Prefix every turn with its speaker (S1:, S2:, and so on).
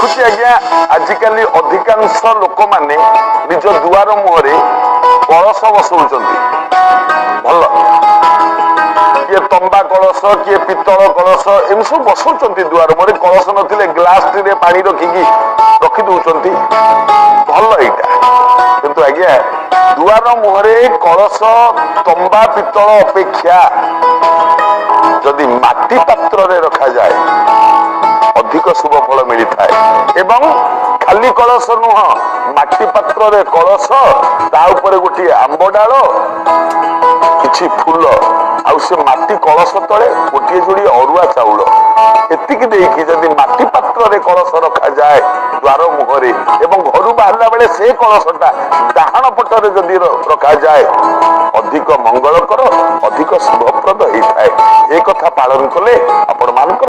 S1: ଦେଖୁଛି ଆଜ୍ଞା, ଆଜିକାଲି ଅଧିକାଂଶ ଲୋକମାନେ ନିଜ ଦୁଆର ମୁହଁରେ କଳସ ବସଉଛନ୍ତି। ଭଲ, କିଏ ତମ୍ବା କଳସ, କିଏ ପିତ୍ତଳ କଳସ, ଏମିତି ସବୁ ବସଉଛନ୍ତି ଦୁଆର ମୁହଁରେ। କଳସ ନଥିଲେ ଗ୍ଲାସଟିରେ ପାଣି ରଖିକି ରଖି ଦଉଛନ୍ତି। ଭଲ ଏଇଟା। କିନ୍ତୁ ଆଜ୍ଞା, ଦୁଆର ମୁହଁରେ କଳସ ତମ୍ବା ପିତ୍ତଳ ଅପେକ୍ଷା ଯଦି ମାଟି ପାତ୍ରରେ ରଖାଯାଏ, ଅଧିକ ଶୁଭ ଫଳ ମିଳିଥାଏ। ଏବଂ ଖାଲି କଳସ ନୁହଁ, ମାଟି ପାତ୍ରରେ କଳସ, ତା ଉପରେ ଗୋଟିଏ ଆମ୍ବ ଡାଳ, କିଛି ଫୁଲ, ଆଉ ସେ ମାଟି କଳସ ତଳେ ଗୋଟିଏ ଯୋଡ଼ିଏ ଅରୁଆ ଚାଉଳ, ଏତିକି ଦେଇକି ଯଦି ମାଟି ପାତ୍ରରେ କଳସ ରଖାଯାଏ ଦ୍ୱାର ମୁହଁରେ ଏବଂ ଘରୁ ବାହାରିଲା ବେଳେ ସେ କଳସଟା ଡାହାଣ ପଟରେ ଯଦି ରଖାଯାଏ, ଅଧିକ ମଙ୍ଗଳକର, ଅଧିକ ଶୁଭପ୍ରଦ ହେଇଥାଏ। ଏ କଥା ପାଳନ କଲେ ଆପଣ